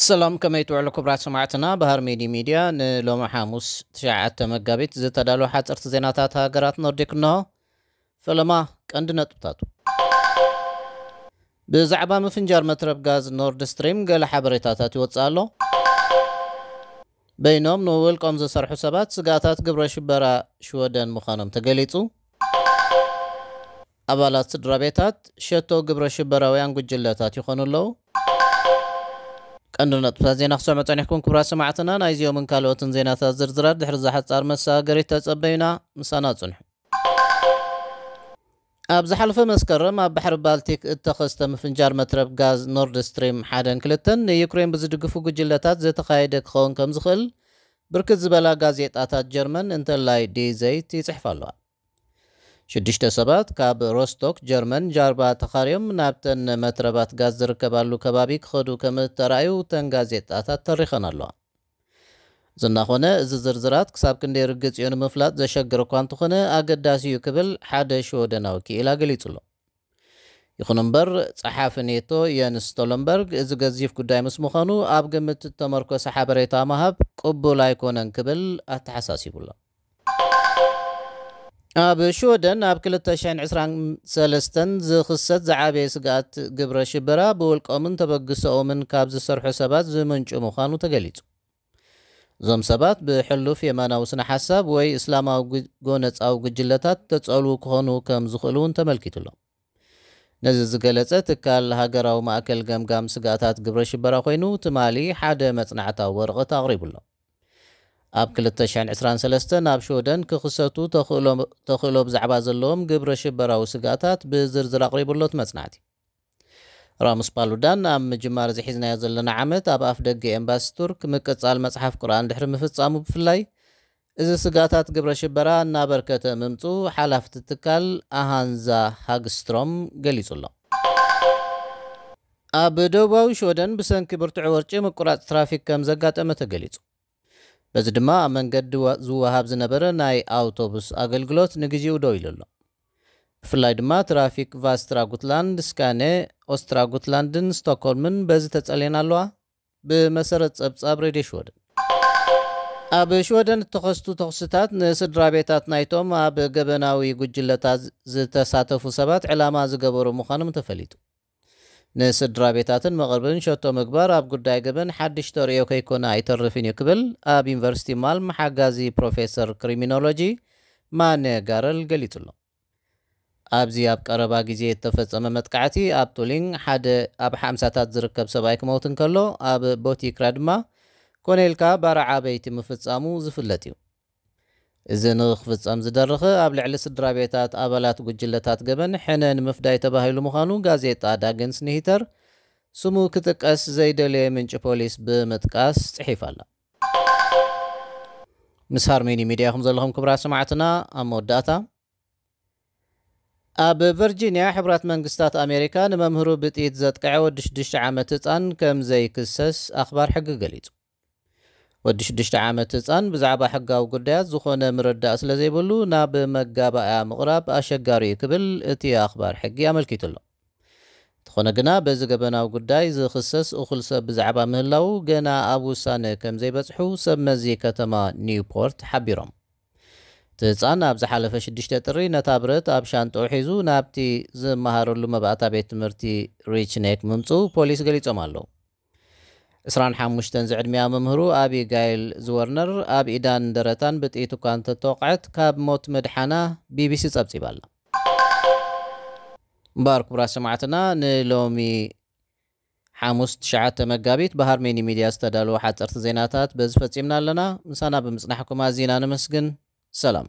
ሰላም፣ ከመይ ትውዕሉ ክቡራት ሰማዕትና? ባህር ሜዲ ሚድያ ንሎሚ ሓሙስ ትሽዓተ መጋቢት ዝተዳለወ ሓፀርቲ ዜናታት ሃገራት ኖርዲክ እንሆ። ፈለማ ቀንዲ ነጥብታቱ። ብዛዕባ ምፍንጃር መትረብ ጋዝ ኖርድ ስትሪም ገለ ሓበሬታታት ይወፅእ ኣሎ። በይኖም ንውልቆም ዝሰርሑ ሰባት ስግኣታት ግብረ ሽበራ ሽወደን ምዃኖም ተገሊጹ። ኣባላት ስድራ ቤታት ሸቶ ግብረ ሽበራውያን ጉጅለታት ይኾኑ ኣለዉ። ቀንዲ ነጥብታት ዜና ክሰምዑ ጸኒሕኩም ክቡራት ሰማዕትና። ናይዚኦምን ካልኦትን ዜናታት ዝርዝራት ድሕሪ እዛ ሓጻር መሰጋገሪት ተጸበዩና፣ ምሳና ጽንሑ። ኣብ ዝሓለፈ መስከረም ኣብ ባሕሪ ባልቲክ እተኸስተ ምፍንጃር መትረብ ጋዝ ኖርድ ስትሪም ሓደን ክልተን ንዩክሬን ብዝድግፉ ጉጅለታት ዝተኻየደ ክኸውን ከም ዝኽእል ብርክት ዝበላ ጋዜጣታት ጀርመን እንተላይ ዲ ዘይት ይጽሕፋ ኣለዋ። ሽዱሽተ ሰባት ካብ ሮስቶክ ጀርመን ጃልባ ተኻርዮም ናብተን መትረባት ጋዝ ዝርከባሉ ከባቢ ክኸዱ ከም እተራእዩ እተን ጋዜጣታት ተሪኸን ኣለዋ። እዚ እናኾነ እዚ ዝርዝራት ክሳብ ክንደይ ርግጽ እዩ ንምፍላጥ ዘሸግር እኳ እንተኾነ ኣገዳሲ እዩ ክብል ሓደ ሽወደናዊ ክኢላ ገሊጹ ኣሎ። ይኹን እምበር ጸሓፊ ኔቶ የንስ ስቶለንበርግ እዚ ገዚፍ ጉዳይ ምስ ምዃኑ ኣብ ግምት እተመርኮሰ ሓበሬታ ምሃብ ቅቡል ኣይኮነን ክብል ኣተሓሳሲቡ ኣሎ። ኣብ ሽወደን ኣብ ክልተ ሽሕን ዕስራን ሰለስተን ዝኽሰት ዝዓበየ ስግኣት ግብረ ሽበራ ብውልቆምን ተበግሶኦምን ካብ ዝሰርሑ ሰባት ዝምንጩ ምዃኑ ተገሊጹ። እዞም ሰባት ብሕሉፍ የማናዊ ስነ ሓሳብ ወይ እስላማዊ ጎነጻዊ ጉጅለታት ተጸልዉ ክኾኑ ከም ዝኽእሉ እውን ተመልኪቱ ኣሎ። ነዚ ዝገለጸ ትካል ሃገራዊ ማእከል ገምጋም ስግኣታት ግብረ ሽበራ ኮይኑ ትማሊ ሓደ መጽናዕታዊ ወረቐት ኣቕሪቡ ኣሎ። ኣብ ክልተ ሽሕን ዕስራን ሰለስተን ኣብ ሽወደን ክኽሰቱ ተኽእሎ ብዛዕባ ዘለዎም ግብረ ሽበራዊ ስግኣታት ብዝርዝር ኣቕሪቡ ኣሎ እቲ መጽናዕቲ። ራምስ ፓሉዳን ኣብ ምጅማር እዚ ሒዝናዮ ዘለና ዓመት ኣብ ኣፍ ደገ ኤምባሲ ቱርክ ምቅጻል መጽሓፍ ቁርኣን ድሕሪ ምፍጻሙ ብፍላይ እዚ ስጋታት ግብረ ሽበራ እናበርከተ ምምጹ ሓላፍቲ ትካል ኣሃንዛ ሃግስትሮም ገሊጹ ኣሎ። ኣብ ደቡባዊ ሽወደን ብሰንኪ ብርቱዕ ወርጪ ምቁራጽ ትራፊክ ከም ዘጋጠመ ተገሊጹ። በዚ ድማ ኣብ መንገዲ ዝወሃብ ዝነበረ ናይ ኣውቶቡስ ኣገልግሎት ንግዜኡ ደው ኢሉ ኣሎ። ብፍላይ ድማ ትራፊክ ቫስትራ ጉትላንድ፣ ስካነ፣ ኦስትራ ጉትላንድን ስቶክሆልምን በዚ ተጸልየን ኣለዋ። ብመሰረት ጸብጻብ ሬድዮ ሽወደን። ኣብ ሽወደን እተኸስቱ ተኹስታት ንስድራ ቤታት ናይቶም ኣብ ገበናዊ ጉጅለታት ዝተሳተፉ ሰባት ዕላማ ዝገበሩ ምዃኖም ተፈሊጡ። ንስድራ ቤታትን መቕርብን ሸቶ ምግባር ኣብ ጉዳይ ገበን ሓድሽ ተርእዮ ከይኮነ ኣይተርፍን እዩ ክብል ኣብ ዩኒቨርሲቲ ማልም ሓጋዚ ፕሮፌሰር ክሪሚኖሎጂ ማነ ጋረል ገሊጹ ኣሎ። ኣብዚ ኣብ ቀረባ ግዜ እተፈጸመ መጥቃዕቲ ኣብ ቱሊንግ ሓደ ኣብ ሓምሳታት ዝርከብ ሰብኣይ ክመውት እንከሎ ኣብ ቦቲክራ ድማ ኮነ ኢልካ ባርዓ ዓበይቲ ምፍጻሙ ዝፍለጥ እዩ። እዚ ንኽፍጸም ዝደረኸ ኣብ ልዕሊ ስድራ ቤታት ኣባላት ጉጅለታት ገበን ሕነ ንምፍዳይ ተባሂሉ ምዃኑ ጋዜጣ ዳግንስ ንሂተር ስሙ ክጥቀስ ዘይደለየ ምንጪ ፖሊስ ብምጥቃስ ጽሒፋ ኣላ። ምስ ሃርሜኒ ሚድያ ኢኹም ዘለኹም ክቡራት ሰማዕትና። ኣብ መወዳእታ ኣብ ቨርጂንያ ሕቡራት መንግስታት ኣሜሪካ ንመምህሩ ብጥይት ዘጥቅዐ ወዲ ሽዱሽተ ዓመት ህፃን ከም ዘይክሰስ ኣኽባር ሕጊ ገሊጹ። ወዲ ሽዱሽተ ዓመት ህፃን ብዛዕባ ሕጋዊ ጉዳያት ዝኾነ ምርዳእ ስለ ዘይብሉ ናብ መጋባእያ ምቕራብ ኣሸጋሪ እዩ ክብል እቲ ኣኽባር ሕጊ ኣመልኪቱ ኣሎ። እንተኾነ ግና በዚ ገበናዊ ጉዳይ ዝኽሰስ እኹል ሰብ ብዛዕባ ምህላዉ ገና ኣብ ውሳነ ከም ዘይበጽሑ ሰብ መዚ ከተማ ኒውፖርት ሓቢሮም። እቲ ህፃን ኣብ ዝሓለፈ ሽዱሽተ ጥሪ ነታ ብረት ኣብ ሻንጥኡ ሒዙ ናብቲ ዝመሃረሉ መባእታ ቤት ትምህርቲ ሪች ኔክ ምምፅኡ ፖሊስ ገሊጾም ኣለዉ። ዕስራን ሓሙሽተን ዝዕድሚያ መምህሩ ኣቢጋይል ዝወርነር ኣብ ኢዳን ደረታን ብጥይት እኳ እንተተወቕዐት ካብ ሞት ምድሓና ቢቢሲ ጸብጺባ ኣላ። እምበኣር ክቡራት ሰማዕትና ንሎሚ ሓሙስ ትሽዓተ መጋቢት ብሃርሜኒ ሚድያ ዝተዳለወ ሓፀርቲ ዜናታት በዚ ፈጺምና ኣለና። ምሳና ብምጽናሕኩም ኣዚና ነመስግን። ሰላም።